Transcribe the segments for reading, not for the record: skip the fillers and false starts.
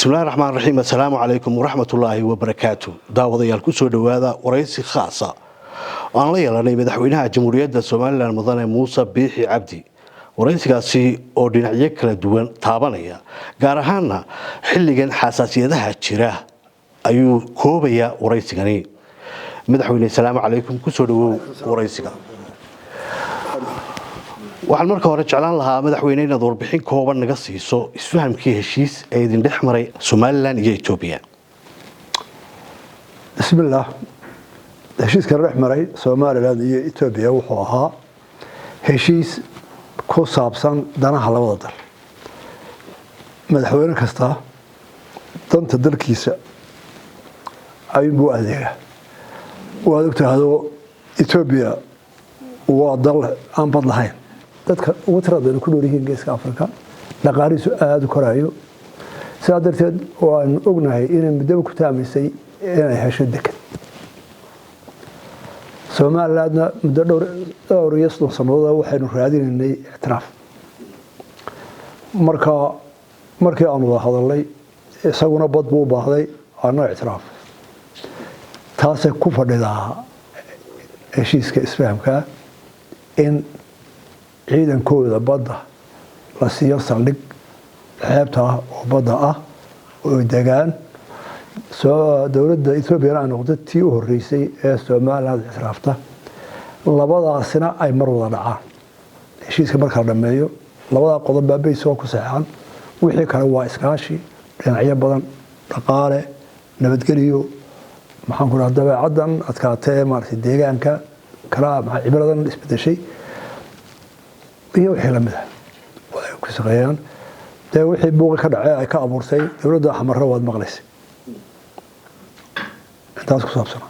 Bismillahi raxmaan raxiim. Assalaamu calaykum waraxmatullaahi wabarakaatu. Daawadayaal, kusoo dhowaada waraysi khaasa oo aan la yeelanay madaxweynaha Jamhuuriyadda Somaliland, mudane Muuse Biixi Cabdi. Waraysigaasi oo dhinacyo kala duwan taabanaya, gaar ahaana xilligan xasaasiyadaha jira ayuu koobayaa waraysigani. Madaxweyne, asalaamu calaykum, kusoo dhawow waraysiga. Waxaan marka hore jeclaan lahaa, madaxweyne, inaad warbixin kooban naga siiso isfahamkii heshiis ee idin dhex maray Somaliland iyo Etoobiya. Bismillaah. Heshiiska dhex maray Somaliland iyo Etoobiya wuxuu ahaa heshiis ku saabsan danaha labada dal. Madaxweyne kasta danta dalkiisa ayuunbuu adeegaa. Waad ogtahdo, Etoobiya waa dal aan bad lahayn, dadka ugu tirada badan ku nool yihiin Geeska Africa, dhaqaalihiisu aada u koraayo. Sidaa darteed waanu ognahay inay muddaba ku taamaysay inay hesho deked. Somalilandna muddo dhowr iyo 30 sannadood waxaynu raadinaynay ictiraaf. Marka markii aanu wada hadalnay, isaguna bad buu u baahday, ana ictiraaf. Taasay ku fadhidaa heshiiska isfahamkaa, in ciidankooda badda la siiyo saldhig xeebta ah oo badda ah oo degaan. Dowladda Etoobiyana ay noqdo tii u horeysay ee Somaliland ictiraafta, labadaasina ay mar wada dhacaan. Heshiiska marka la dhameeyo, labadaa qodob baa baysoo ku saxeexan. Wixii kale waa iskaashi dhinacyo badan: dhaqaale, nabadgeliyo, maxaan ku dhaha, dabeecaddan adkaatee maaragtay, deegaanka kala, cimiladan isbedeshay iyo wixii lamid ah ay ku shaqeeyaan. Dee wixii buuqi ka dhacee ay ka abuurtay dowladda Xamarro waad maqlaysay. Intaas ku saabsan.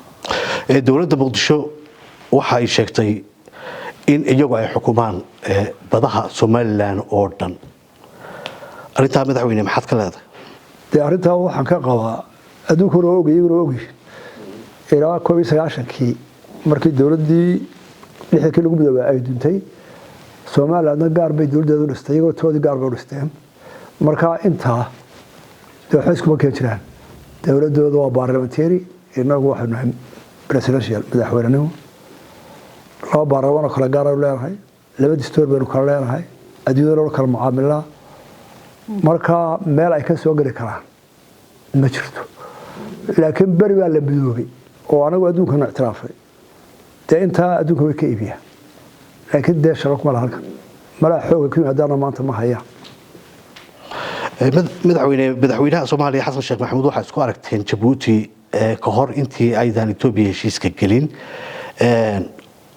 Dowladda Muqdisho waxa ay sheegtay in iyagu ay xukumaan badaha Somaliland oo dhan. Arrintaa, madaxweyne, maxaad ka leedahay? Dee arrintaa waxaan ka qabaa, adduunkuna waa ogay, iyaguna waa ogyihin. Ilaa 91-kii, markii dowladdii 60-kii lagu midoobay ay duntay, Somalilandna gaar bay dowladdeedu dhistay, iyagoo toodii gaar bay u dhisteen. Marka intaa dee waxba iskuma keen jiraan. Dowladdooda waa parliamentary, innagu waxaynu nahay presidential, madaxweynenimo. Laba baarlamaan oo kale gaaraynu leenahay, laba distoor baynu kala leenahay, adduunyada loo kala mucaamilnaa. Marka meel ay ka soo geli karaan ma jirto. Laakiin beri baa la midoobay oo anagu adduunkana ictiraafay. Dee intaa adduunka way ka iibiyaan, laakiin dee shaqo kuma laha halkan. Malaa xooga ku yimaadaana maanta ma hayaan. Madaxweyne, madaxweynaha Soomaaliya Xasan Sheekh Maxamuud waxaa isku aragteen Jabuuti ka hor intii aydan Etoobiya heshiiska gelin.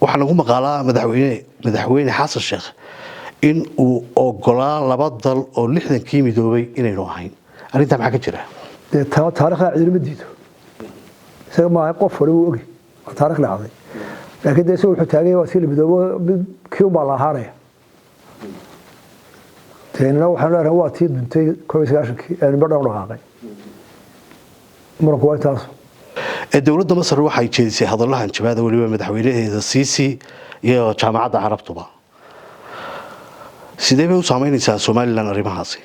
Waxaa nagu maqaalaa madaxweyne Xasan Sheekh in uu ogolaa laba dal oo 60-kii midoobay inaynu ahayn. Arrintaa maxaa ka jira? Dee taa taarikhda cidinama diido. Isaga maaha, qof wali wuu ogi, waa taarikh dhacday. Laakiin dee isaga wuxuu taagay waa tii la midoobo, mid kii unbaa la ahaanaya. Dee inna waxaanu leenahay waa tii duntay 91-kii ee nimbo dhan u dhaqaaqay. Muranku waa intaas. Dowladda Masar waxay jeedisay hadallo hanjabaada, weliba madaxweynaheeda Siisi iyo Jaamacadda Carabtuba. Sidee bay u saameynaysaa Somaliland arrimahaasi?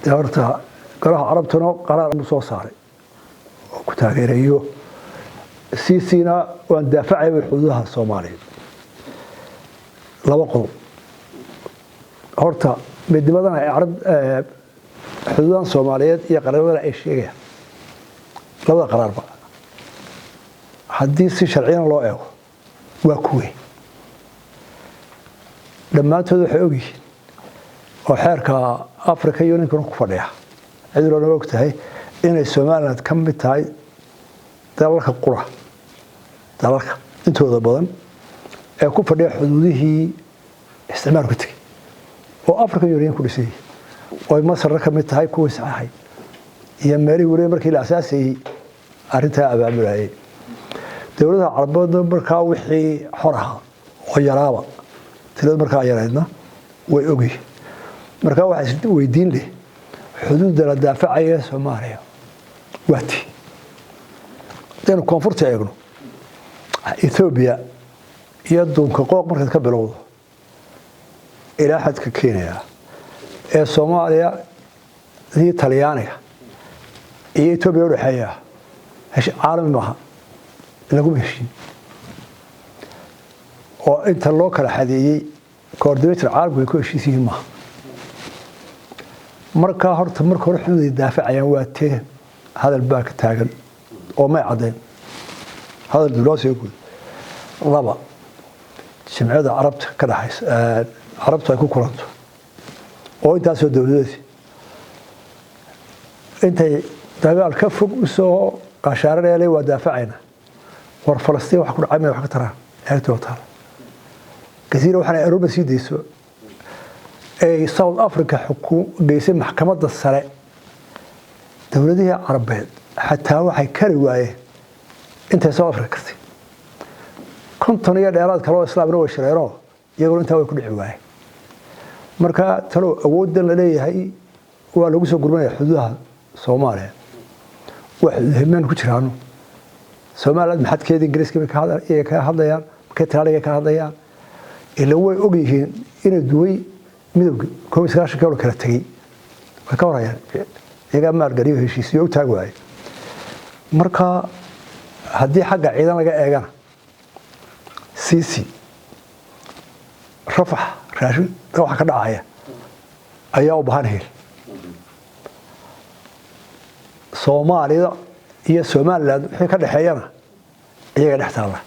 Dee horta Golaha Carabtuna qaraar buu soo saaray oo ku taageerayo. Siisina waan daafacaya xuduudaha Soomaaliya. Laba qodob horta: midnimadan ay carab, xuduudahan Soomaaliyeed iyo qarnimadan ay sheegayaan, labada qaraarba haddii si sharciyana loo eego waa kuwe. Dhammaantood waxay ogyihiin oo xeerka Africa Unionkuna ku fadhiya, cid loona og tahay, inay Somaliland ka mid tahay dalalka qura, dalalka intooda badan ee ku fadhiya xuduudihii isticmaalku tegey oo African Union ku dhisayay, oo ay Masarna ka mid tahay kuwii saxaxay iyo meelihii weliba markii la asaasayey arrintaa abaabulayay. Dowladaha Carabeedna markaa wixii xor ahaa oo yaraaba, tirada markaa yaraydna way ogyihiin. Markaa waxaa is weydiin leh, xuduudda la daafacaya Soomaaliya waa ti? Haddaynu koonfurta eegno, Etoobiya iyo Duunka Qooq markaad ka bilowdo ilaa xadka Kenya. Ee Soomaaliya iyo Talyaaniga iyo Etoobiya udhexeeya caalami maaha, laguma heshiin oo inta loo kala xadeeyey coordinator caalamku ay ku heshiis yihiin maaha. Markaa horta marka hore xuduuday daafacayaan waa tee? Hadal baa ka taagan oo may caddayn hadal diblomaasiga guud. Laba, Jimciyada Carabta ka dhaxaysa, Carabtu ay ku kulanto oo intaasoo dowladeed intay dagaal ka fog usoo qashaaranayale waa daafacayna. War Falastiin wax ku dhacay may wax ka taraan? Eegtoo taala Gaziira waxaana Aruba sii dayso ay South Africa xukum geysay maxkamadda sare. Dowladihii Carabeed xataa waxay kari waayeen intay South Africa kartay. 50 iyo dheeraad kaloo islaamna way shireenoo iyaguna intaa way ku dhici waayeen. Marka talow awooddan la leeyahay waa lagu soo gurmanaya xuduudaha Soomaaliya, waa xuduudhimeen ku jiraano Somaliland maxadkeeda Ingiriiska bay ka hadlayaan, markay Talyaaniga ka hadlayaan, ila way og yihiin inay duway midowgii 91-kii oo kala tegey way ka horayaan, iyagaa maalgeliyo heshiisiyo u taag waaye. Marka haddii xagga ciidan laga eegana, Sisi Rafax raashin waxa ka dhacaya ayaa u baahan hel Soomaalida iyo Somaliland wixii ka dhexeeyana iyaga dhex taalla.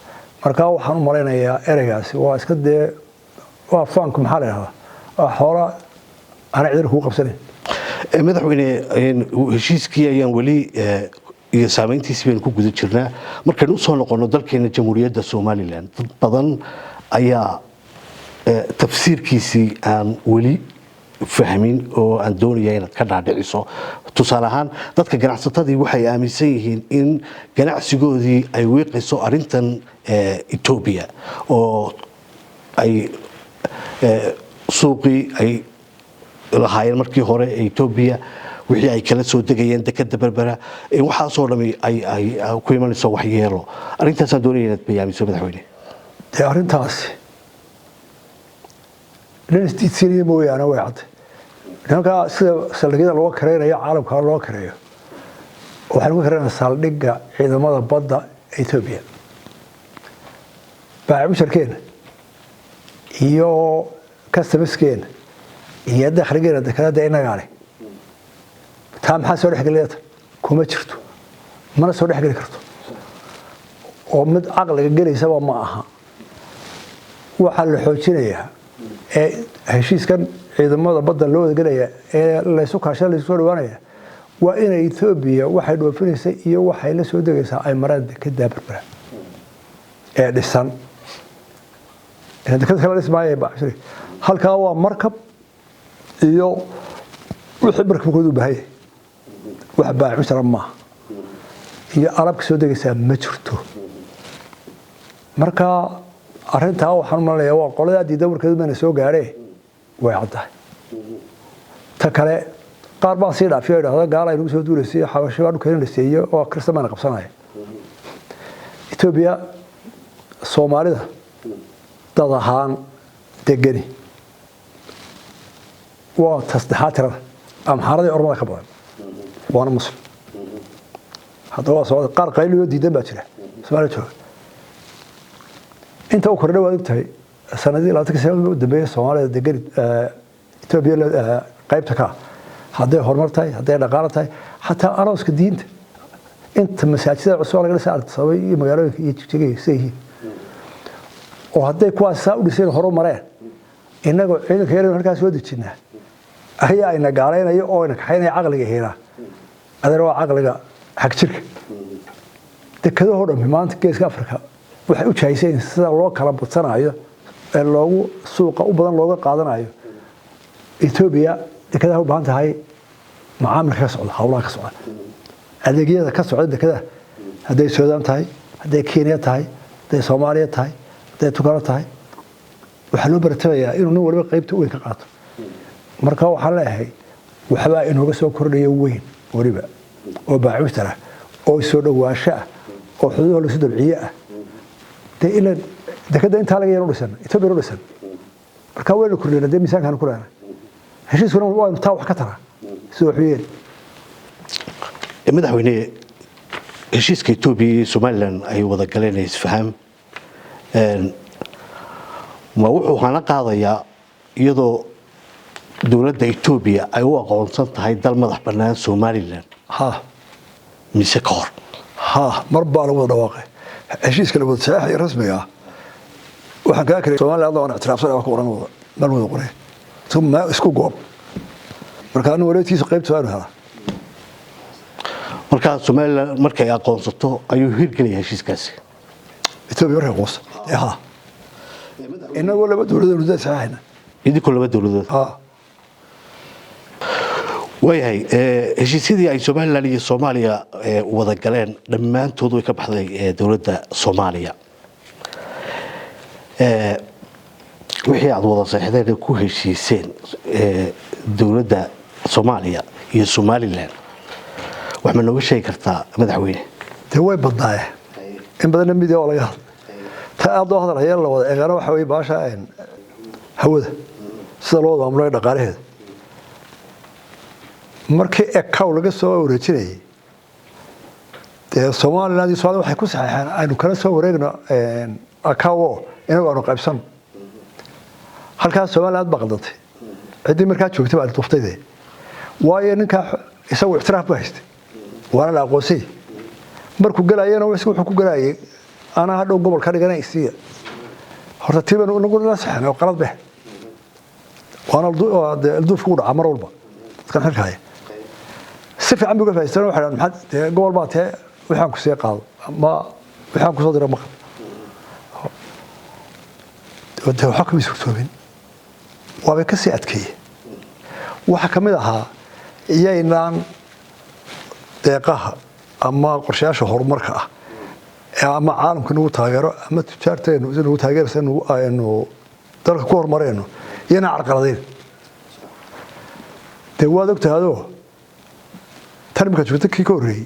Marka waxaan u malaynayaa ereygaasi waa iska dee waa faanku, maxaa la yidhahdaa, waa xoola ana cidina kugu qabsanayn. Madaxweyne, heshiiskii ayaan weli iyo saameyntiisii baynu ku guda jirnaa. Markaynu usoo noqono dalkeena Jamhuuriyadda Somaliland, dad badan ayaa tafsiirkiisii aan weli fahmin oo aan doonaya inaad ka dhaadhiciso. Tusaale ahaan, dadka ganacsatadii waxay aaminsan yihiin in ganacsigoodii ay wiiqayso arrintan Etoobiya oo ay suuqii ay lahaayeen markii hore ee Etoobiya wixii ay kala soo degayeen dekada Berbera, waxaasoo dhami ay ku imanayso waxyeelo. Arrintaasaan doonaya inaad bayaamiso, madaxweyne. Dee arrintaasi nin isdiidsiinaya mooyaane way cadday. Nimankaa sida saldhigyada loo kareynayo caalamka loo kareeyo, waxaan ku kareynaa saldhigga ciidamada badda Etoobiya, baacimusharkeena iyo customskeena iyo dakhligeena dekedada innagaa leh. Taa maxaa soo dhexgelaya? Kuma jirto, mana soo dhexgeli karto oo mid caqliga gelaysaba ma aha. Waxaa la xoojinayaa ee heshiiskan ciidamada badda loo wadagelaya ee laysu kaashada, laysu soo dhawaanaya, waa inay Etoobiya waxay dhoofinaysa iyo waxay la soo degaysaa ay maraan dekedaa Berbera ee dhisan. Deked kala dhismaaya halkaa waa markab iyo wixii markabkoodu u baahan yahay, wax baacimushara maaha iyo alaabka soo degaysaa ma jirto. Marka arrintaa waxaan u malinayaa waa qoladaa diidda warkeedu mayna soo gaadhee, way caddahay. Ta kale, qaar baa sii dhaafiyo idhahda gaala ay nagu soo duulaysay, xabashi baa dhulkeena la siiyo oo kristan baana qabsanaya. Etoobiya Soomaalida dad ahaan degani waa tasdexaad tirada, Amxaaradii Ormada ka badan, waana Muslim. Haddaba waa Soomaalida qaar qayliyoo diidan baa jira Soomaaliya jooga. Inta u kordhay waad ogtahay sanadii 20-kii sano u dambeeyay Soomaalida degani Etoobiya qaybta ka ah, hadday horumar tahay, hadday dhaqaalo tahay, xataa arooska diinta, inta masaajidada cusub laga dhisay Addis iyo magaalooyinka iyo Jigjiga sida yihiin, oo hadday kuwaas saa u dhiseen horu mareen, innagoo ciidanka yar halkaas soo dejinnaa ayaa ina gaalaynaya oo ina kaxaynaya. Caqliga hiraa adeer waa caqliga xag jirka. Dekadahoo dhammi maanta Geeska Afrika waxay u jahayseen sida loo kala badsanayo ee loogu suuqa u badan looga qaadanayo Etoobiya. Dekadaha u baahan tahay macaamilka ka socda, howlaha ka socda, adeegyada ka socda dekadaha, hadday Suudaan tahay, hadday Kenya tahay, hadday Soomaaliya tahay, hadday Tukano tahay, waxaa loo baratamayaa inuu nin waliba qaybta weyn ka qaato. Marka waxaan leeyahay waxbaa inooga soo kordhaya weyn weliba oo baacuustar ah oo soo dhowaansho ah oo xuduudaha lasu dabciye ah. Dee ila dekada intaa laga yar u dhisan Etoobiya u dhisan, marka waynu kordhina dee miisaankaanu ku leenahay. Heshiiskuna waa inu taa wax ka taraa sida waxu yeeli. Madaxweyne, heshiiska Etoobiya iyo Somalilan ay wada galeen isfaham ma wuxuu hana qaadayaa iyadoo dowladda Etoobiya ay u aqoonsan tahay dal madax bannaan Somalilan, ha, mise ka hor? Ha, mar baa lagu wada dhawaaqay heshiiska la wada saxeexay rasmiga ah. Waxaan kaa kale Somaliland waan ictiraafsan waa ku oran wada meel wada qoray uma isku goob. Marka anu wareedkiisa qaybta waa inuu helaa. Markaa Somalilan markay aqoonsato ayuu hirgelaya heshiiskaasi? Etoobiya markay aqoonsa, ha, inagoo laba dowladood muddo saxeexayna. Idinkoo laba dowladood? Ha. Waayahay, heshiisyadii ay Somalilan iyo Soomaaliya wada galeen dhammaantood way ka baxday dowladda Soomaaliya. Wixii aada wada seexdeen ee ku heshiiseen dowladda Soomaaliya iyo Somalilan, wax ma nooga sheegi kartaa, madaxweyne? Dee way badnaaye, in badanna media waa laga hadlay. Ta aada loo hadal haya la wada eegana waxa weye baasha hawada sida loo wada maamulayo dhaqaalaheeda. Markii ecow laga soo wareejinayay, dee Somaliland iyo Somalia waxay ku saxeexeen aynu kala soo wareegno ICAO, inagu aanu qaybsano. Halkaas Somaliland baa qaldantay, ciddii markaa joogtay baa duftay dee, waayo ninkaa isagu ictiraaf bu haystay waana la aqoonsay. Markuu galayana wuxuu ku galayay anaa hadhow gobol ka dhigana isiiya. Horta tii baynu inagu la saxeen oo qalad beh, waana dee duufku u dhacaa mar walba dadkan xilka haya. Si fiican bay uga faa'iideysteen. Waxay dhahaan, maxaad dee gobol baa tee, waxaan ku sii qaado ama waxaan ku soo dira maqal, dee waxba kama suurtoobin, waabay ka sii adkeeyeen. Waxaa ka mid ahaa iyaynaan deeqaha ama qorshayaasha horumarka ah ee ama caalamka nagu taageero ama tujaarteenu si nagu taageeraysa aynu dalka ku horumarayno iyana carqaladayn. Dee waad ogtahadoo tan imika joogta kii ka horreeyey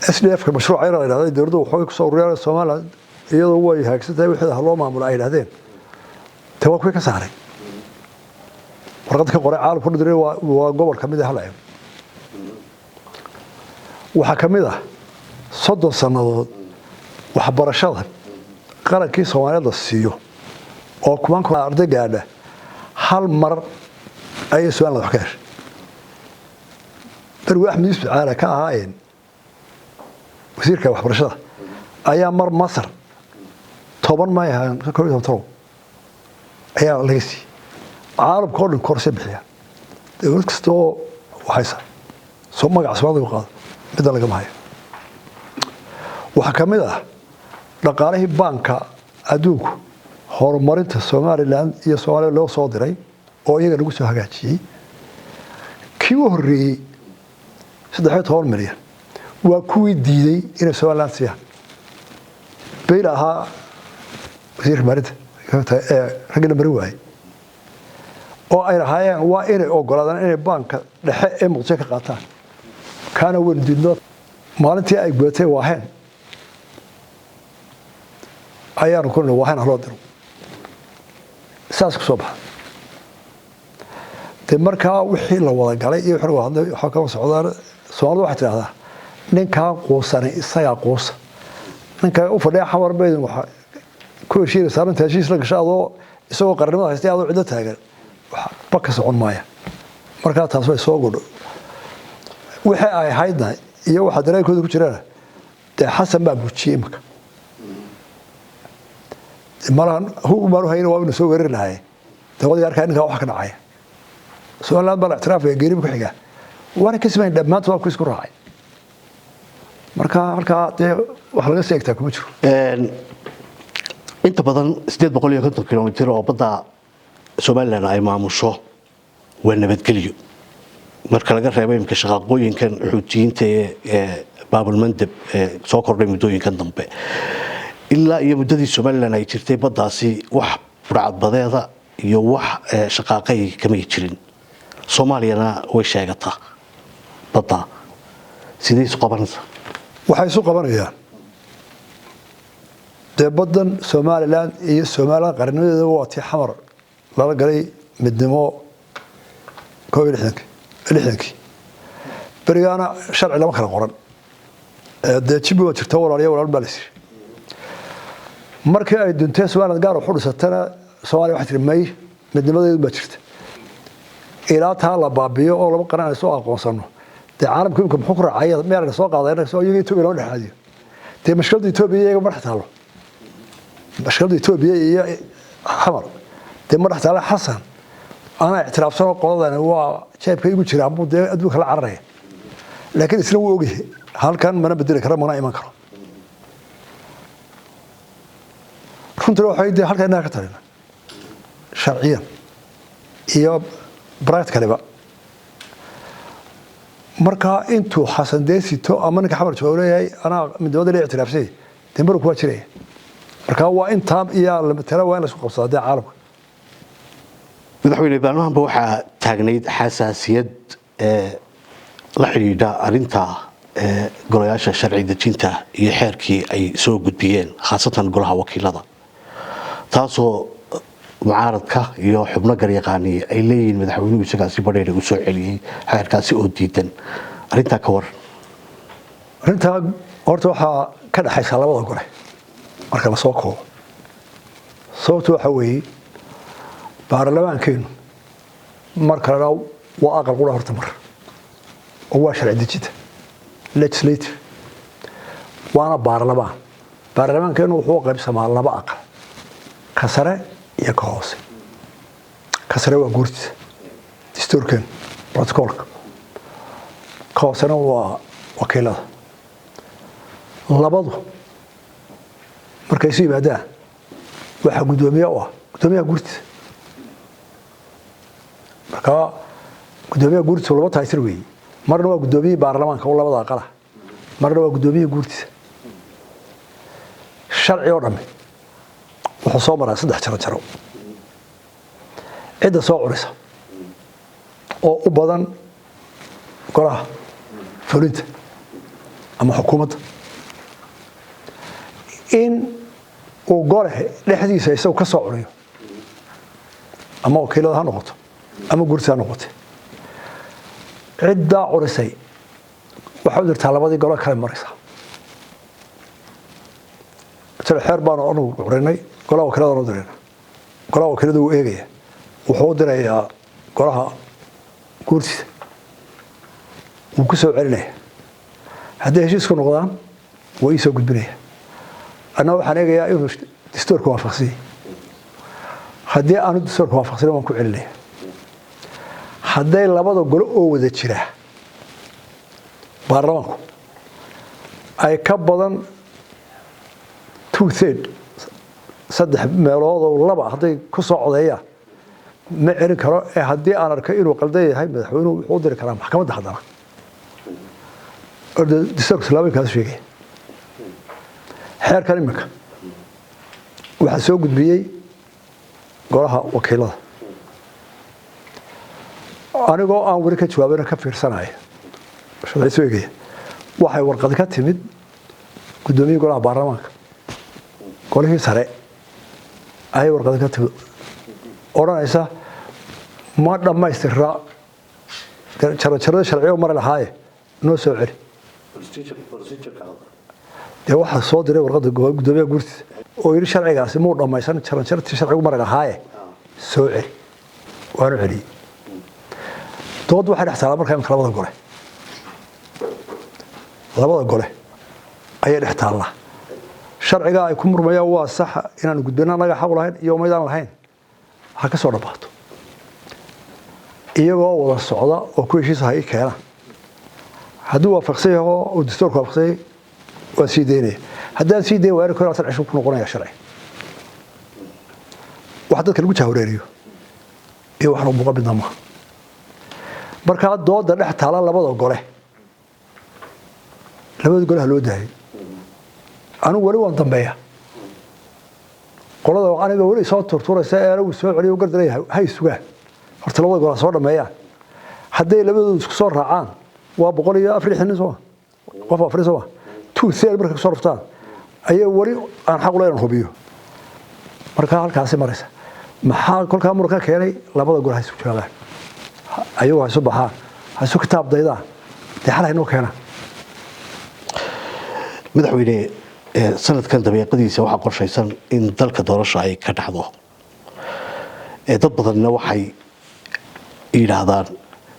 SDF-ka mashruuca yar la yidhahda dowladdu waxoogay kusoo ururiyaan Somaliland iyadoo way hagaagsan tahay wixii ha loo maamulo ay yidhahdeen, dee waa kuwii ka saaray warqad ka qoray caalamku diray waa gobol ka mid ah hala eego. Waxaa ka mid ah 30 sannadood waxbarashada qarankii Soomaaliyeed la siiyo oo kuman kun arday gaadha hal mar ayay Somaliland wax ka heshay. Darwi Axmed Yuusuf Caala ka ahaayeen wasiirka waxbarashada ayaa mar Masar 10 may ahaan 11 talow ayaa laga siiyey. Caalamka oo dhan korse bixiya, dowlad kasta oo waxaysa soo magaca Soomaalida ku qaado midda lagama hayo. Waxaa ka mid ah dhaqaalihii baanka adduunku horumarinta Somaliland iyo Soomaaliya loo soo diray oo iyaga lagu soo hagaajiyey, kii u horreeyey 13 milyan waa kuwii diiday inay Somaliland siiyaan. Beyl ahaa wasiirka maalinta ee raggii la marin waayey oo ay lahaayeen waa inay ogolaadaan inay baanka dhexe ee Muqdisho ka qaataan, kaana waynu diidno. Maalintii ay gudatay waaheen ayaanu ku nidhi waaheen haloo diro, saas ku soo baxa. Dee markaa wixii la wada galay iyo wixii lagu hadlay waxaa kama socdaan. Soomaalidu waxay tidhahdaa ninkaa quusanay isagaa quusa. Ninka u fadhiya Xamar baydin waxa ku heshiinaysaa arrinta heshiis la gasha adoo isagoo qarnimada haystay adoo cidlo taagan, waxba ka socon maaya. Markaa taas way soo godho wixii ay ahaydna iyo waxa dareenkooda ku jirana. Dee Xasan baa muujiyey imika malahan hu maanu hayna waa inu soo weerari lahaye. Dee wadiga arkaa ninkaa waxa ka dhacaya Somaliland baa la ictiraafaya geeriba ku xigaa waana ka simayn dhammaantood waa ku isku raacay. Marka halkaa dee wax laga seegtaa kuma jiro. Inta badan 850 kilomitir oo badda Somalilan ay maamusho waa nabadgelyo, marka laga reebo imika shaqaaqooyinkan Xuutiyiinta ee Baabulmandab ee soo kordhay muddooyinkan dambe. Ilaa iyo muddadii Somalilan ay jirtay baddaasi wax burcadbadeeda iyo wax shaqaaqay kamay jirin. Soomaaliyana way sheegataa badda. Sidee isu qabanaysaa? Waxay isu qabanayaan dee baddan Somaliland iyo Somaliland qarnimadeeda waa tii Xamar lala galay midnimo. 61-kii, 60-kii. Berigaana sharci lama kala qoran. Dee jibi waa jirta, walaaliya walaal baa la siri. Markii ay duntee Somaliland gaar wax u dhisatana, Soomaaliya waxay tiri may, midnimadeedu baa jirta ilaa taa la baabiyo oo laba qaran ay soo aqoonsano. Dee caalamka imika muxuu ku raacaya? Meel soo qaaday soo iyaga Etoobiya lama dhexaadiyo. Dee mashkiladda Etoobiya iyaga ma dhex taalo, mashkiladda Etoobiya iyo Xamar dee ma dhex taalo. Xasan anaa ictiraafsanoo qoladani waa jeebka igu jiraan buu dee adduunka la cararaya, laakiin isna wuu ogyahay halkan mana bedeli karo, mana iman karo. Runtina waxay dee halkan innaga ka talina sharciyan iyo practically-ba. Marka intuu Xasan dee sito ama ninka Xamar jooga leeyahay anaa midnimada la ictiraafsay, dee muranku waa jiraya. Marka waa intaa iyo la matala, waa in la isku qabsadaa dee caalamka. Madaxweyne, maalmahanba waxaa taagnayd xasaasiyad la xidhiidha arinta golayaasha sharci dejinta iyo xeerkii ay soo gudbiyeen, khaasatan golaha wakiilada, taasoo mucaaradka iyo xubno garyaqaani ay leeyihiin madaxweynuhu isagaasi badheere u soo celiyey xeerkaasi oo diidan. Arrintaa ka waran? Arrintaa horta waxaa ka dhexaysa labada gole marka lasoo koobo. Sababtu waxa weeye, baarlamaankeenu mar kalena waa aqal qura horta mar oo waa sharci dejinta, legislative, waana baarlamaan. Baarlamaankeenu wuxuu qaybsamaa laba aqal, ka sare iyo ka hoose. Ka sare waa guurtida, dastuurkeenu, protocolka. Ka hoosena waa wakiilada. Labadu markay isu yimaadaan waxaa guddoomiye u ah guddoomiyaha guurtida. Marka guddoomiyaha guurtida laba title weeye: marna waa guddoomiyihii baarlamaanka oo labada aqala, marna waa guddoomiyihii guurtida. Sharci oo dhamme wuxuu soo maraa saddex jaro jaro. Cidda soo curisa oo u badan golaha fulinta ama xukuumadda, in uu gole dhexdiisa isagu ka soo curiyo, ama wakiilada ha noqoto ama guurtida ha noqote, ciddaa curisay waxay u dirtaa labadii gole kale maraysaa. Tira xeer baanu anugu curinay, golaha wakiilada u dirayna. Golaha wakiilada wuu eegaya, wuxuu u dirayaa golaha guurtida, wuu ku soo celinaya. Hadday heshiisku noqdaan waa ii soo gudbinaya. Anna waxaan eegayaa inuu dastuurka waafaqsanyay. Haddii aanu dastuurka waafaqsanin, waan ku celinaya. Hadday labada gole oo wada jira baarlamaanku ay ka badan 2/3, saddex meeloodoo laba, hadday ku soo codeeyaan, ma celin karo. Ee haddii aan arko inuu qaldan yahay, madaxweynuhu wuxuu u diri karaa maxkamadda. Haddana dastuurka islaamikaas sheegaya. Xeerkan iminka waxaa soo gudbiyey golaha wakiilada. Anigoo aan weli ka jawaabina, ka fiirsanaya sharciisu eegaya, waxay warqadi ka timid guddoomiyihii golaha baarlamaanka, golihii sare ayay warqadi ka timid odhanaysa ma dhammaystira jaranjarada sharciyo mari lahaaye, noo soo celi. Dee waxaa soo diray warqadda guddoomiyaha guurtiisa oo yidhi sharcigaasi muu dhammaysan jaranjartii sharcigu mari lahaaye, soo celi. Waanu celiyey. Dood waxay dhex taallaa markaa imika labada gole, labada gole ayay dhex taallaa. Sharciga ay ku murmayaan waa sax inaanu gudbino annaga xaq u lahayn iyo umaydaan lahayn, ha ka soo dhammaato. Iyagoo wada socda oo ku heshiisa ha ii keenaan. Hadduu waafaqsan yaho uu dastuurka waafaqsanyay, waan sii daynaya. Haddaan sii dayn waayna, 21 cisho ku noqonaya sharci. Wax dadka lagu jahwareeriyo iyo waxna muuqa midna maaha. Markaa dooda dhex taala labada gole, labada gole ha loo daayo. Anigu weli waan dambeeya. Qolada aniga weli soo turturaysa ee anigu soo celiyo gardaraya hay sugaan horta labada gole ha soo dhameeyaan. Hadday labadoodu isku soo raacaan, waa 164 nin sooma, qof afri sooma, 2/3 markay kusoo ruftaan ayay weli aan xaq u leeyahay hubiyo. Markaa halkaasi maraysa. Maxaa kolkaa muranka keenay? Labada gole ha isku jawaabaan. Ayagu ha isu baxaan, ha isu kitaab daydaan, dee xal haynoo keenaan. Madaxweyne, sanadkan dabeeqadiisa waxaa qorshaysan in dalka doorasho ay ka dhacdo. Dad badanna waxay yidhaahdaan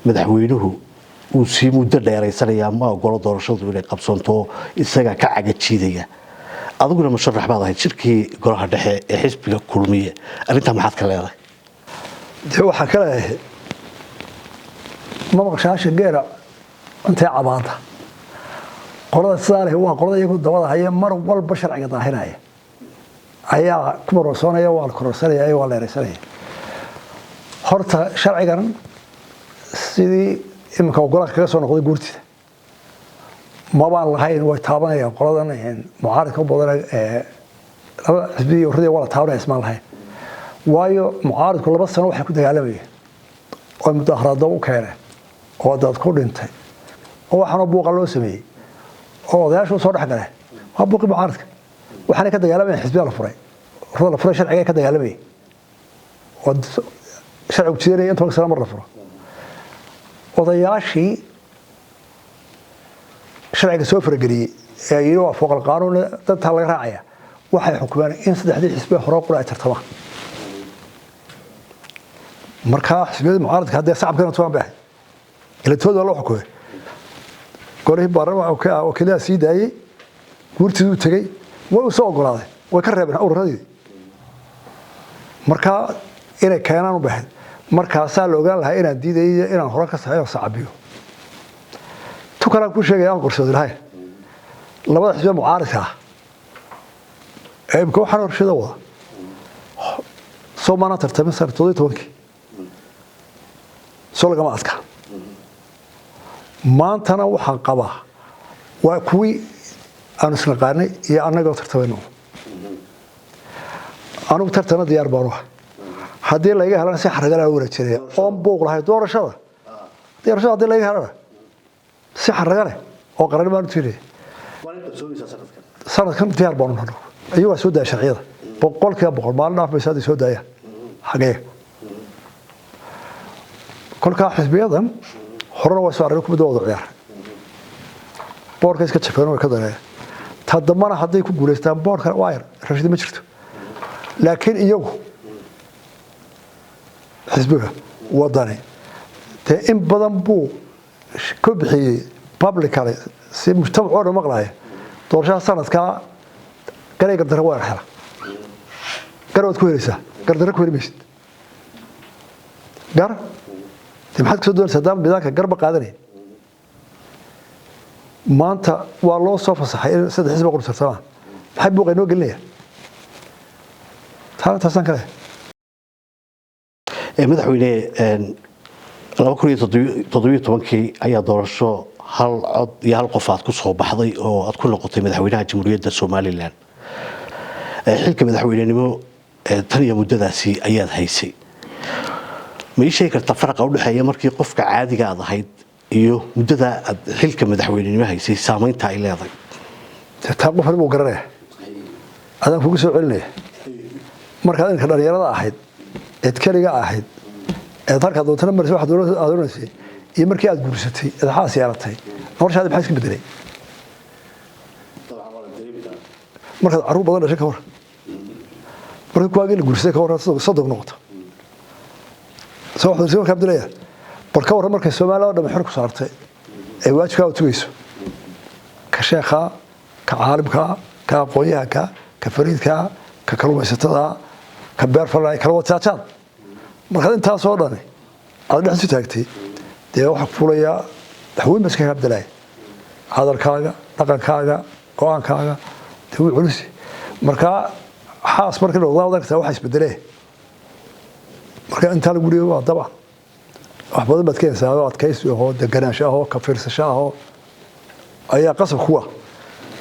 madaxweynuhu uu sii muddo dheeraysanayaa, ma ogolo doorashadu inay qabsanto, isagaa ka cagajiidaya. Adiguna musharax baad ahayd shirkii golaha dhexe ee xisbiga Kulmiye. Arrintaa maxaad ka leedahay? Dee waxaa ka leeyahay, ma maqshaasha geela intay cabaada. Qolada sidaa leh waa qolada iyagu dabada haya, mar walba sharciga daahinaya ayaa ku marorsoonaya, waa la kororsanaya, waa la ereysanaya. Horta sharcigan sidii iminka ogolaha kaga soo noqday guurtida mabaan lahayn, way taabanayaan qoladan mucaaridka u badan ee laba xisbiyi urradii, waa la taabanaya ismaan lahayn. Waayo, mucaaridku 2 sano waxay ku dagaalamayeen oo mudaharaado u keeneen oo dad ku dhintay oo waxaanoo buuqa loo sameeyey oo odayaashu usoo dhex galeen waa buuqii mucaaridka. Waxaanay ka dagaalamayeen xisbiya la furay, ururada la furay, sharciga ka dagaalamayeen oo sharcigu jidanaya in 10 sano mar la furo. Odayaashii sharciga soo farageliyey ee yidhi waa fooqal qaanuun, dantaa laga raacaya, waxay xukumeen in saddexdii xisbi hore qura ay tartamaan. Markaa xisbiyadii mucaaradka haddee sacabkana tuban bay ahayd, ilatooda waa loo xukumay. Golihii baarlamaanka wakiilaha sii daayey, guurtiduu tegey, way u soo ogolaaday, way ka reebeen ururadii. Markaa inay keenaan u bahayd, markaasaa la ogaan lahaa inaan diidayo inaan hore ka saxeeyo sacabiyo. Tu kalaan ku sheegaya aan qorsoodi lahayn: labada xisbiya mucaaridka ah ee imika waxaan horshada wada soo maanaan tartamin sana 17-kii, soo lagama adka. Maantana waxaan qabaa waa kuwii aanu isnaqaanay iyo annagoo tartamayno. Anugu tartana diyaar baanu ah, haddii layga helana si xaragala wareejinaya oon buuq lahayn. Doorashada haddii layga helana si xaraga leh oo qaran baanu tirinaya. Sanadkan diyaar baanu nahay, iyagaa soo daaya sharciyada 100%. Maalin dhaaf maysa hadday soo daayaan xageega. Kolkaa xisbiyadan horena waa soo aragay, kubadda wada ciyaar, boorka iska jafeen, way ka dareereen. Ta dambana hadday ku guulaystaan boorka waa yar rashidi ma jirto. Laakiin iyagu xisbiga Wadani dee in badan buu ku bixiyey publicly si mujtamac oo dhan maqlaya: doorashada sanadkaa garay gardarre waa hela, gar waad ku helaysaa, gardarre ku heli maysid. Gar dee maxaad kasoo doonaysaa haddaan midaanka garba qaadanaya? Maanta waa loo soo fasaxay in saddex xisbi qor tartamaan. Maxay buuqa inoo gelinaya? Taana taasaan kale. Madaxweyne, 2017-kii ayaa doorasho hal cod iyo hal qof aad ku soo baxday oo aad ku noqotay madaxweynaha Jamhuuriyadda Somalilan. Xilka madaxweynenimo tan iyo muddadaasi ayaad haysay. Ma ii sheegi kartaa faraqa udhexeeya markii qofka caadiga aad ahayd iyo muddada aad xilka madaxweynenimo haysay, saameynta ay leedahay? Taa qof buu garanaya, adaan kugu soo celinaya. Markaad inka dhalinyarada ahayd eed keliga ahayd eed halkaa doontana marisay waxaad aad onaysay, iyo markii aad guursatay eed xaas yeelatay, noloshaadi maxaa iska bedelay? Markaad carruur badan dhashay ka war, markii kuwaagii la guursaday ka war, soddon noqoto soo waxaa markaa bedelaya. Bal ka warran markay Soomaaliya oo dhan xor ku saartay ee waajibkaa tugayso, ka sheekhaa, ka caalimkaa, ka aqoon-yahanka, ka fariidkaa, ka kalluumaysatada, ka beer falay, kala wataajaad, markaad intaasoo dhani aad dhex isu taagtay, dee waxaa fuulayaa waxweyn ba iskaga bedelaya hadalkaaga, dhaqankaaga, go-aankaaga, dee wuu culusi. Markaa xaas markii la wada arkaysaa waxa isbedelee. Marka intaa lagu dhigo waa dabcan wax badan baad keenaysaa oo adkaysi ahoo, deganaansho ahoo, ka fiirsasho ahoo ayaa qasab kuwa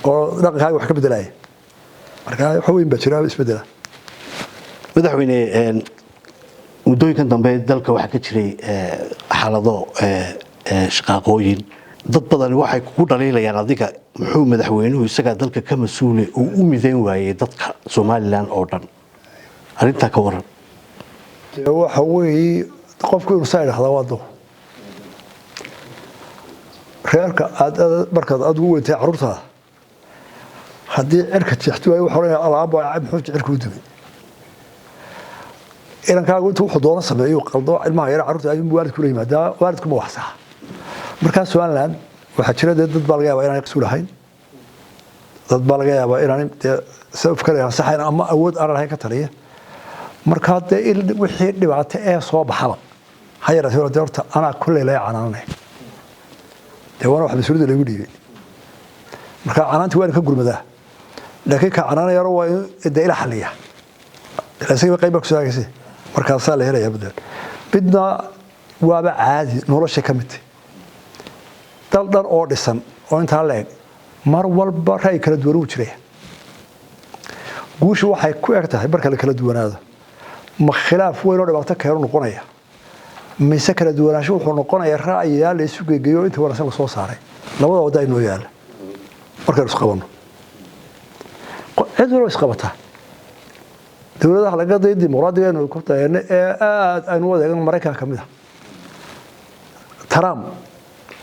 oo dhaqankaaga wax ka bedelaya. Marka wax weyn baa jira isbedela. Madaxweyne, muddooyinkan dambe dalka waxaa ka jiray xaalado shaqaaqooyin. Dad badani waxay kugu dhaliilayaan adiga: muxuu madaxweynuhu isagaa dalka ka mas-uule uu u midayn waayey dadka Somalilan oo dhan? Arrintaa ka waran. Dee waxa weeye, qofku inuu saa idhahdaa waa doq. Reerka aad markaad adigu weyntay carruurtaada, haddii cirka jeextu waayo, wuxuu odhanaya alaaba muxuu cirka u dumay. Inankaagu intuu wuxuu doono sameeyo, qaldo ilmaha yar, carruurta ayuu waalidku la yimaadaa, waalidku ma waxsaxa. Markaa Somaliland waxaa jira dee dad baa laga yaabaa inaanay qasuul ahayn, dad baa laga yaabaa inaanay dee sabab kale ansaxayn ama awood aanan lahayn ka taliya. Markaa dee in wixii dhibaato ee soo baxaba ha yaraatee, dee horta anaa kolley laga canaananay, dee waana wax mas-uuliyadda lagu dhiibay. Marka canaantii waa in ka gurmadaa, laakiin ka canaanayana waa in dee ila xaliya, ila isagiiba qayb baa kusoo hagaysay. Markaasaa la helayaa bedel. Midna waaba caadi, nolosha ka mid tahay. Dal dhan oo dhisan oo intaa la eg, mar walba ra'yi kala duwan uu jiraya. Guushu waxay ku eg tahay marka la kala duwanaado, ma khilaaf weyn oo dhibaato keenu noqonaya, mise kala duwanaansho wuxuu noqonayaa ra'yiyaa la isu geegeeyo, inta wanaagsan la soo saaray. Labada wadda inoo yaala markaynu isqabanno, cid walba isqabataa. Dowladaha laga day dimuqraadiga aynu ku dayano ee aada aynu u adeegno, Maraykanka ka mid ah, Trump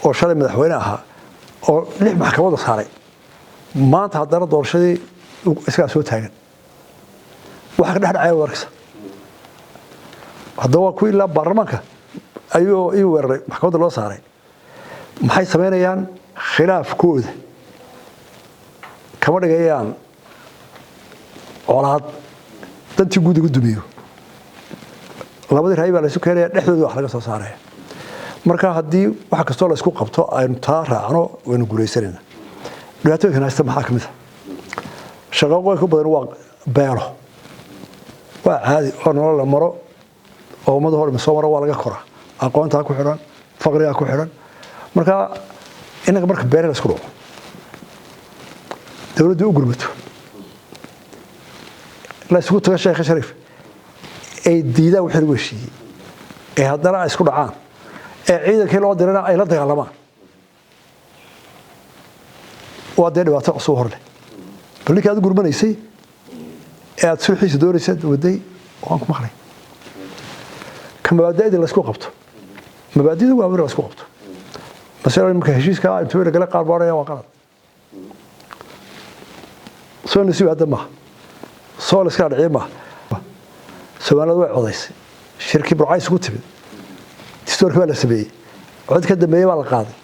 oo shalay madaxweyne ahaa oo lix maxkamadda saaray, maanta haddana doorashadii isagaa soo taagan. Waxa ka dhex dhacaya waad arkaysa. Haddaba waa kuwii ilaa baarlamaanka ayuu ii weeraray, maxkamadda loo saaray. Maxay samaynayaan? Khilaafkooda kama dhigayaan colaad dantii guud igu dumiyo. Labadii ra'yi baa la isu keenaya, dhexdooda wax laga soo saaraya. Marka haddii wax kastoo la isku qabto aynu taa raacno, waynu guulaysanayna. Dhibaatooyinkan haysta maxaa ka mid a? Shaqaqooyinka badan waa beelo, waa caadi oo nolol la maro oo ummada hor soo maro, waa laga koraa. Aqoontaa ku xidhan, faqrigaa ku xidhan. Marka innaga marka beere la isku dhaco, dowladdu u gurmato, la isugu tago Sheekh Shariif, ay diidaan wixii lagu heshiiyey, ee haddana ay isku dhacaan, ee ciidankii loo dirana ay la dagaalamaan, waa dee dhibaato cusub hor leh. Bal ninkii aad u gurmanaysay ee aad sulxiisa doonaysa waday, waan ku maqlay. Ka mabaadi'dii la isku qabto, mabaadi'du waa la isku qabto. Masala marka heshiiska intuu la gala, qaar baa odhanaya waa qalad, soo nasiib hadda maaha, soo la iska dhiciye maaha. Soomaalida way codaysay, shirkii Burcay isugu timid, dastuurkii baa la sameeyey, cod ka dambeeyey baa la qaaday.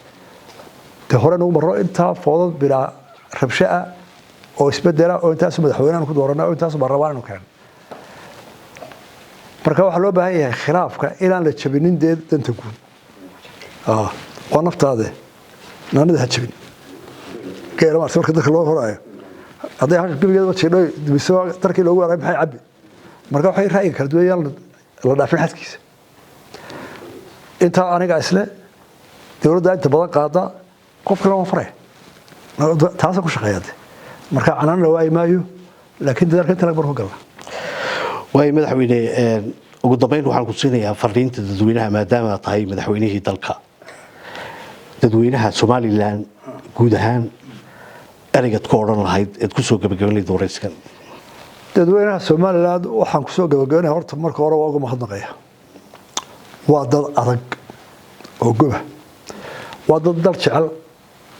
Dee hore nagu marro intaa foodad bilaa rabsho ah oo isbedela oo intaasu madaxweyneanu ku doorana oo intaasu baarlamaananu keeno. Marka waxaa loo baahan yahay khilaafka inaan la jabinin, dee danta guud waa naftaade, naanida ha jabin. Geela maarta marka dadka loo horaayo, hadday hasha gebigeedaba jidho dumiso, darkii loogu waray maxay cabbi? Marka waxay ra'yiga kala duwan yaan la dhaafin xadkiisa. Intaa aniga isle dowladda inta badan qaada, qof kale waan faraya, taasa ku shaqeeya de. Marka canaan la waayi maayo, laakiin dadaalka inta laga barko galna. Waayo madaxweyne, ugu dambeyn waxaan ku siinayaa fariinta dadweynaha, maadaama aad tahay madaxweynihii dalka. Dadweynaha Somaliland guud ahaan ereygaad ku odhan lahayd eed kusoo gabagaban lahayd waraysigan? Dadweynaha Somaliland waxaan kusoo gabagabanaya, horta marka hore waa uga mahadnaqaya. Waa dad adag oo goba, waa dad dal jecel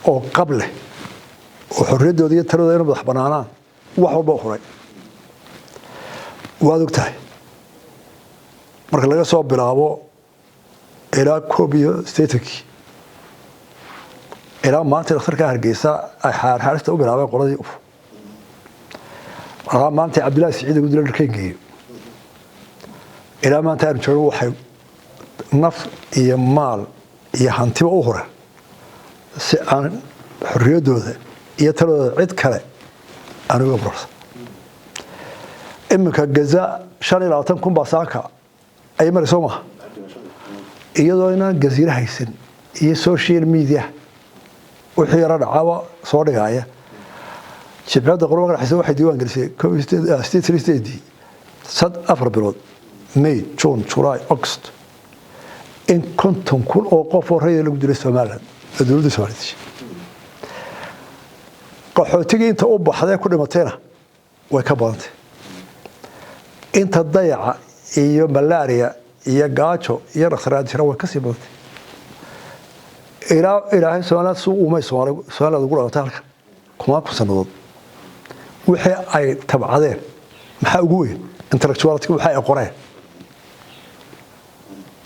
oo qab leh oo xorriyaddooda iyo taladooda inu madax banaanaan wax walba u huray. Waad og tahay, marka laga soo bilaabo ilaa 81-kii ilaa maanta, dhakhtarka Hargeysa ay xaarxaarista u bilaabeen qoladii uf, ilaa maanta Cabdillahi Siciid gudila dharkeen geeyo, ilaa maanta aanu joogno, waxay naf iyo maal iyo hantiba u hureen si aan xorriyaddooda iyo taladooda cid kale aan uga burarsan. Iminka Gaza 25,000 baa saaka ay mari, soo maha? Iyadoo inaan gaziiro haysan iyo social media wixii yaro dhacaaba soo dhigaya, Jibcadda Qurba Dhexeysa waxay diiwaan gelisay 88-dii, 4 bilood, May, June, July, August, in 50,000 oo qof oo rayida lagu dilay Somaliland oo dowladda Somaliya dishay. Qaxootigii inta u baxdee ku dhimatayna way ka badantay. Inta dayaca iyo malaria iyo gaajo iyo dhakhtaraan jira way kasii badantay. Ilaa Ilaahay Somaliland si uumay Somaliland ugu dhalatay halkan kumaan kun sannadood, wixii ay tabcadeen maxaa ugu weyn? Intellectuality. Waxa ay qoreen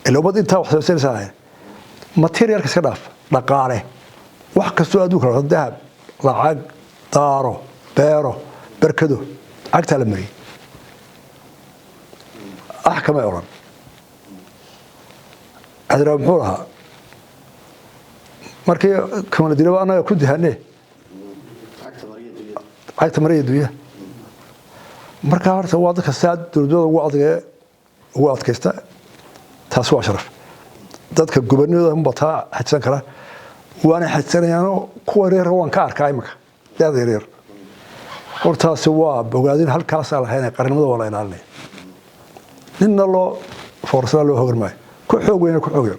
ila ummad intaa wax samaysanaysaa, materialka iska dhaaf, dhaqaale, wax kastoo adduunka la, dahab, lacag, daaro, beero, berkado, cagtaa la mariyey, ax kamay odhan. Cadiraawi muxuu lahaa markii kamala dilaba? Annaga ku dihane cagta mariya dunya. Markaa horta waa dadka saa dowladnimada ugu adag, ugu adkaysta. Taasi waa sharaf. Dadka gobonimada unba taa xajsan kara, waana xajsanayaanoo kuwa reer waan ka arkaa imika dada yaryar. Hortaasi waa bogaadin halkaasaa lahayn. Qarnimada waa la ilaalinaya, ninna loo foorsana loo hogan maayo, ku xoog weyna ku xoog yar.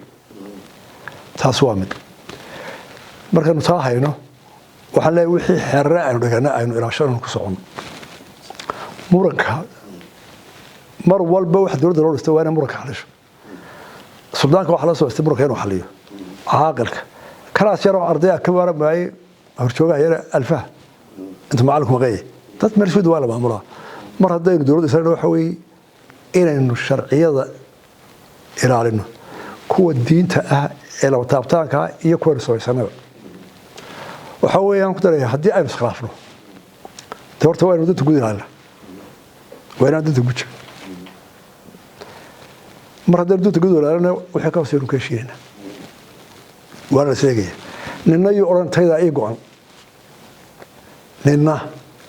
Taas waa mid. Markaynu taa hayno, waxaan leeyahay wixii xeerare aynu dhigana aynu ilaashanaynu ku soconno. Muranka mar walba waxa dowladda loo dhistay waa inay muranka xalisho. Suldaanka waxaa la soo dhistay muranka inuu xaliyo. Caaqilka kalaas yaroo ardaya ka waaran waayey, horjoogaha yare alfaha inta macallinku maqanyay, dad meel sud waa la maamulaa. Mar haddaynu dowladda israel, waxa weeye inaynu sharciyada ilaalino, kuwa diinta ah ee laba taabtaanka ah iyo kuwaynu samaysanaba. Waxa weeyaan ku daraya, haddii aynu iskhilaafno, de horta waa aynu danta guud ilaalina, waa inaan danta guud. Mar haddaynu danta guud ilaalina, wixii ka hooseynu ka heshiinayna, waana la sheegaya. Ninna yuu odhan taydaa ii go-an, ninna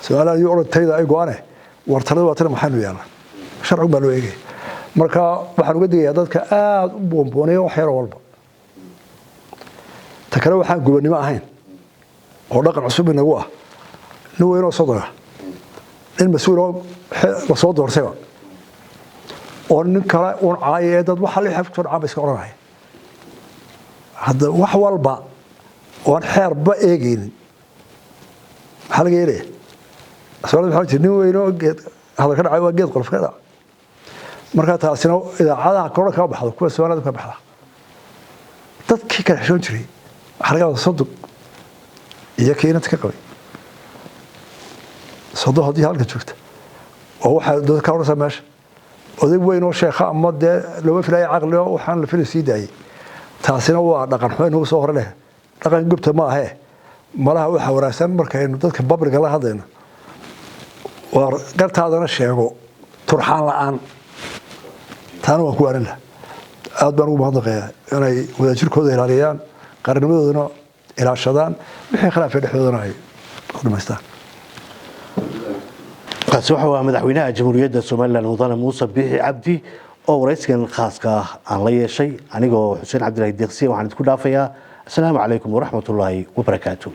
su-aalaha yuu odhan taydaa ii go-ane. War talada waa tana, maxaynu yeelnaa? Sharcigu baa loo eegaya. Marka waxaan uga digayaa dadka aada u boonboonaya wax yaro walba. Ta kale, waxaan gubannimo ahayn oo dhaqan cusub inagu ah, nin weynoo soddona, nin mas-uul oo lasoo doortayba, oo nin kale uun caaya ee dad waxa la kusoo dhacaan ba iska odhanaya. Hadda wax walba oon xeerba eegaynin maxaa laga yeelaya? Soomaalida maxaa jira? Nin weynoo geed hadal ka dhacay waa geed qolof ka dhac. Marka taasina idaacadaha korona kama baxdo, kuwa Soomaalida ka baxda. Dadkii kala xishoon jiray waxaa laga wadaa sodog iyo kiinanta ka qabay sodo haddii halka joogta oo waxaa dad ka odhanaysaa meesha oday weyn oo sheekha ama dee looma filaya caqli oo waxaan la filay sii daayay. Taasina waa dhaqan xumo inagu soo hore leh. Dhaqan gubta ma ahee, malaha waxaa wanaagsan markaynu dadka publicga la hadlayno, waar gartaadana sheego turxaan la-aan. Taana waan ku waanin laha. Aad baan ugu mahadnaqayaa inay wadajirkooda ilaaliyaan, qarannimadoodana ilaashadaan, wixii khilaafay dhexdoodana ay ku dhamaystaan. Kaasi waxa waa madaxweynaha Jamhuuriyadda Somaliland, mudane Muuse Biixi Cabdi, oo waraysigan khaaska ah aan la yeeshay anigoo Xuseen Cabdillahi Deeqsiya. Waxaan idinku dhaafayaa asalaamu calaykum waraxmatullaahi wabarakaatu.